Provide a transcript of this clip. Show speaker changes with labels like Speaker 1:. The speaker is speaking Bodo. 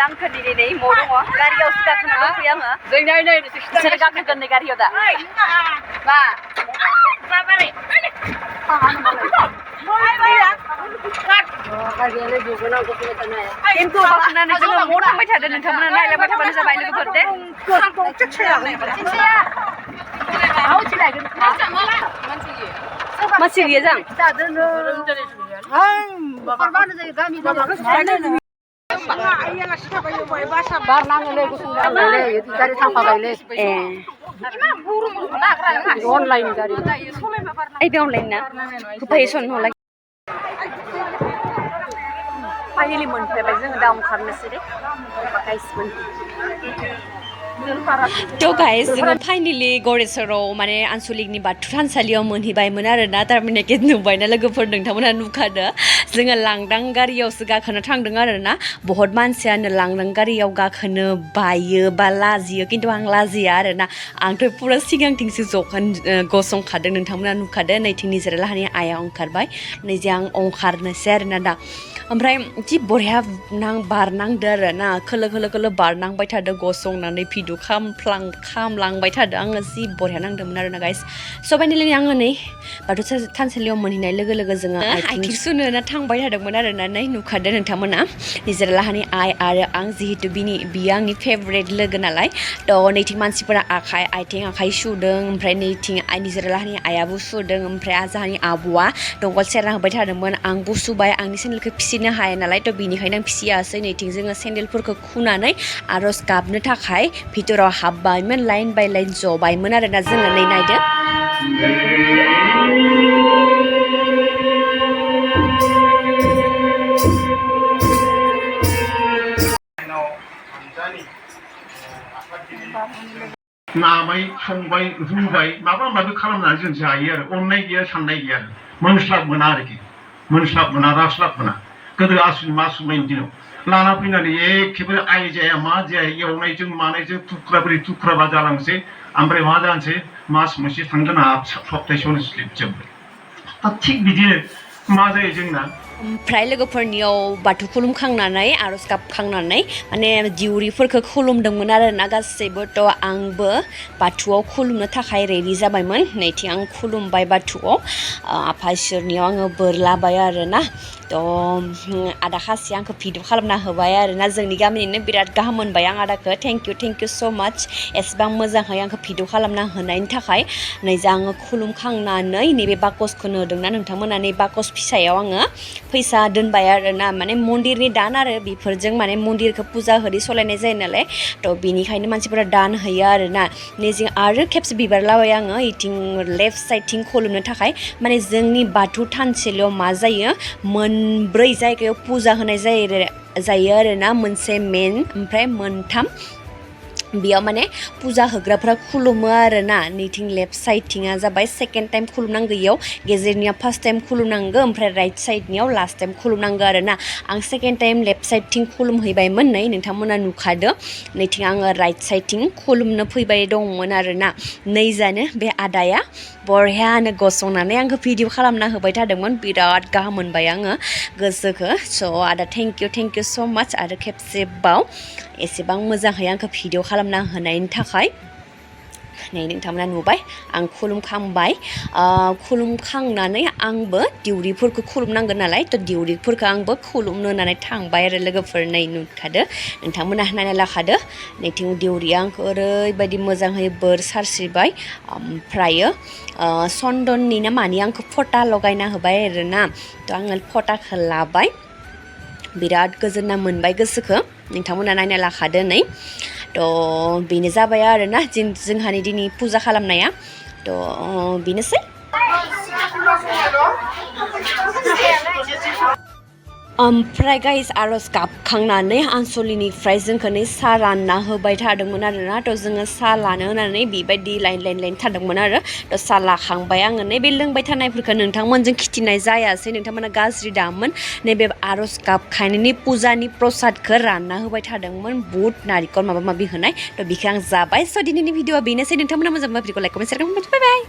Speaker 1: आंखौ दिनै मो दङ गारियावसो गाखोना दंफैयो आङो नोंसोर गाखोगोन नै गारियाव दा मा माबारै खिन्थु गाखोनानै जोङो मो थांबाय थादों नोंथांमोना नायलांबाय थाबानो जाबाय लोगोफोर दे मानसि गैया जों अनलाइन ना फाइनेलि मोनफैबाय जोङो दा ओंखारनोसै दे तो गाइस जोङो फाइनेलि गरेस्वराव माने आनसलिकनि बाथौ थानसालियाव मोनहैबायमोन आरोना थारमाने के नुबायना लोगोफोर नोंथांमोना नुखादो जोङो लांदां गारियावसो गाखोनो थांदों आरोना बहुत मानसियानो लांदां गारियाव गाखोनो बायो बा लाजियो खिन्थु आं लाजिया आरोना आंथ' पुरा सिगांथिंसो गसंखादों नोंथांमोना नुखादो नैथिं निजिरालाहानि आइया ओंखारबाय नैजे आं ओंखारनोसै आरोना दा ओमफ्राय जि बरिया बारनांदो आरोना खोलो खोलो खोलो बारनांबाय थादो गसंनानै भिडिअ खामलांबाय थादों आङो जि बरिया नांदोंमोन आरोना गाइस स' फाइनेलि आङो नै बाथौ थानसालियाव मोनहैनाय लोगो लोगो जोङो आथिं सुनो थांबाय थादोंमोन आरोना नै नुखादो नोंथांमोना निजिरालाहानि आइ आरो आं जिहेतु बियो आंनि फेभरेट लोगो नालाय थ' नैथिं मानसिफोरा आखाइ सुदों ओमफ्राय नैथिं निजिरालाहानि आइयाबो सुदों ओमफ्राय जोंहानि आब'आ दंखल सेरना होबाय थादोंमोन आंबो सुबाय आंनि सेन्देलखौ फिसिनो हाया नालाय थ' बिनिखायनो आं फिसियासै नैथिं जोङो सेन्देलफोरखौ खुनानै आर'ज गाबनो थाखाय भितराव हाबबायमोन लाइन बाय लाइन जबायमोन आरोना जोङो नै नायदो
Speaker 2: नाबाय संबाय रुबाय माबा माबि खालामनानै जों जायो आरो अननाय गैया साननाय गैया आरो मोनस्लाब मोना आरोखि मोनस्लाब मोना रास्लाब मोना गोदो आसुनि मा सुनायनि दिनाव लाना फैनानै एखेबारे आइ जाया मा जाया एवनायजों मानायजों थुख्राबा जालांसै ओमफ्राय मा जानोसै मास मोनसे थांगोन आंहा सप्तासेयावनो स्लिपजोबबाय दा थिग बिदिनो मा जायो जोंना
Speaker 1: ओमफ्राय लोगोफोरनियाव बाथौ खुलुमखांनानै आर'ज गाबखांनानै माने दिउरिफोरखौ खुलुमदोंमोन आरोना गासैबो थ' आंबो बाथौआव खुलुमनो थाखाय रेडि जाबायमोन नैथिं आं खुलुमबाय बाथौआव आफा इसोरनियाव आङो बोर लाबाय आरोना थ' आदा खासि आंखौ भिडिअ खालामना होबाय आरोना जोंनि गामिनिनो बिराद गाहाम मोनबाय आं आदाखौ थेंक इउ स' माच एसेबां मोजाङै आंखौ भिडिअ खालामना होनायनि थाखाय नैजा आङो खुलुमखांनानै नैबे बाकसखौ नुदोंना नोंथांमोना नै बाकस फिसायाव आङो फैसा दोनबाय आरोना माने मन्दिरनि दान आरो बेफोरजों माने मन्दिरखौ फुजा होरि सलायनाय जायो नालाय थ' बिनिखायनो मानसिफोरा दान होयो आरोना नैजों आरो खेबसे बिबार लाबाय आङो इथिं लेफ्ट साइडथिं खुलुमनो थाखाय माने जोंनि बाथौ थानसालियाव मा जायो मोनब्रै जायगायाव फुजा होनाय जायो आरोना मोनसे मेन ओमफ्राय मोनथाम बेयाव माने फुजा होग्राफ्रा खुलुमो आरोना नैथिं लेफ्ट साइडथिंआ जाबाय सेकेन्ड टाइम खुलुमनांगौ इयाव गेजेरनिया फार्स्ट टाइम खुलुमनांगौ ओमफ्राय राइट साइडनियाव लास्ट टाइम खुलुमनांगौ आरोना आं सेकेन्ड टाइम लेफ्ट साइडथिं खुलुमहैबायमोन नै नोंथांमोना नुखादो नैथिं आङो राइट साइडथिं खुलुमनो फैबाय दंमोन आरोना नैजानो बे आदाया बरियानो गसंनानै आंखौ भिडिअ खालामना होबाय थादोंमोन बिराद गाहाम मोनबाय आङो गोसोखौ स' आदा थेंक इउ स' माच आरो खेबसेबाव एसेबां मोजाङै आंखौ भिडिअ खालामना होनायनि थाखाय नै नोंथांमोना नुबाय आं खुलुमखांबाय खुलुमखांनानै आंबो दिउरिफोरखौ खुलुमनांगोन नालाय थ' दिउरिफोरखौ आंबो खुलुमनो होननानै थांबाय आरो लोगोफोर नै नुखादो नोंथांमोना नायना लाखादो नैथिं दिउरिया आंखौ ओरैबायदि मोजाङै बोर सारस्रिबाय ओमफ्रायो चन्दननि ना मानि आंखौ फटा लगायना होबाय आरोना थ' आङो फटाखौ लाबाय बिराद गोजोनना मोनबाय गोसोखौ नोंथांमोना नायना लाखादो नै थ' बेनो जाबाय आरोना जोंहानि दिनै फुजा खालामनाया थ' बेनोसै ओमफ्राय गाइस आर'ज गाबखांनानै आनसलिनिफ्राय जोंखौ नै साहा रानना होबाय थादोंमोन आरोना थ' जोङो साहा लानो होनानै बेबायदि लाइन थादोंमोन आरो थ' साहा लाखांबाय आङो नैबे लोंबाय थानायफोरखौ नोंथांमोनजों खिथिनाय जायासै नोंथांमोना गाज्रि दामोन नैबे आर'ज गाबखांनायनि फुजानि प्रसादखौ रानना होबाय थादोंमोन बुट नारिखल माबा माबि होनाय थ' बेखौ आं जाबाय स' दिनैनि भिडिअआ बेनोसै नोंथांमोना मोजां मोनबा भिडिअखौ लाइक कमेन्ट शेयार खालामनो बाय बाय